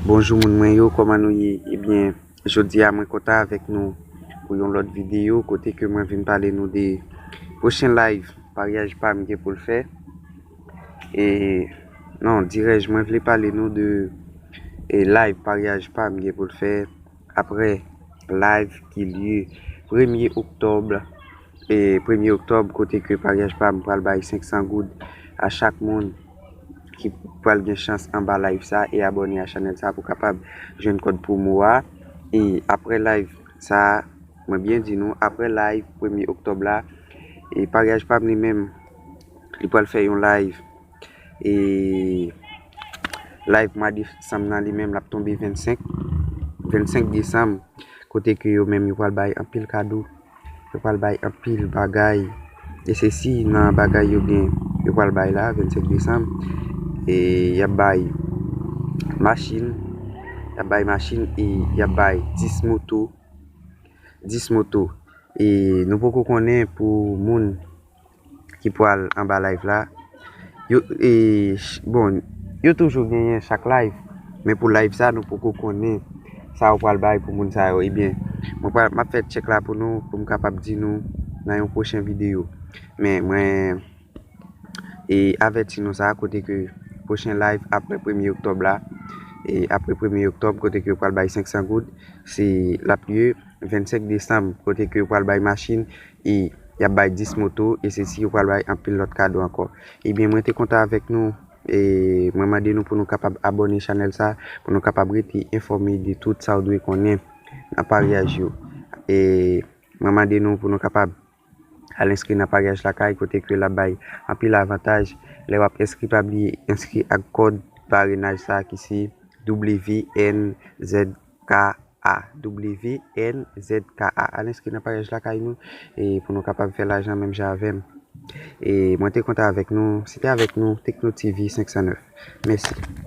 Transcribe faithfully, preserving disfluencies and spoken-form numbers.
Bonjou moun mwen yo, kòman nou ye? Ebyen, jodi a mwen kontan avèk nou pou yon lòt videyo kote ke mwen vin pale nou de pwochen live paryaj pa m gen pou l fè. E non, dirèj, mwen vle pale nou de e live paryaj pa m gen pou l fè apre live ki lye premye oktòb. E premye oktòb, kote ke paryaj pa m pral bay senk san goud a chak moun ki pral gen chans anba live sa e abòne a chanèl sa pou kapab jwenn kòd pwomo a. E apre live sa, mwen byen di nou, apre live premye oktòb la, e paryaj pa m li menm, li pral fè yon live. E live mwa desanm nan li menm l ap tonbe vennsenk, vennsenk desanm, kote ke yo menm yo pral bay anpil kado, yo pral bay anpil bagay. E se si nan bagay yo gen, yo pral bay la, vennsenk desanm, e y ap bay machin, y ap bay machin e y ap bay dis moto, dis moto. E nou poko konnen pou moun ki pral anba live la. Yo, e, ch- bon, yo toujou genyen chak live, men pou live sa, nou poko konnen sa yo pral bay pou moun sa yo. Ebyen, mwen pral, m ap fè tchèk la pou nou, pou m kapab di nou nan yon pwochen videyo. Men mwen e avèti nou sa, kote ke pwochen live apre premye oktòb la, e apre premye oktòb, kote ke yo pral bay senk san goud, se l ap lye vennsenk desanm, kote ke yo pral bay machin, e y ap bay dis moto, e se si yo pral bay anpil lòt kado ankò. Ebyen, mwen te kontan avèk nou, e mwen mande nou pou nou kapab abòne chanèl sa, pou nou kapab rete enfòme de tout sa w dwe konnen nan paryaj yo. E mwen mande nou pou nou kapab al enskri nan paryaj lakay, kote ke l ap bay anpil avantaj. Lè w ap enskri, pa bliye enskri ak kòd parenaj sa ki se W N Z K A. W N Z K A. Al enskri nan paryaj lakay nou, e pou nou kapab fè lajan menm jan avè m. E mwen te kontan avèk nou. Se te avèk nou, Tekno T V senk san nèf. Mèsi.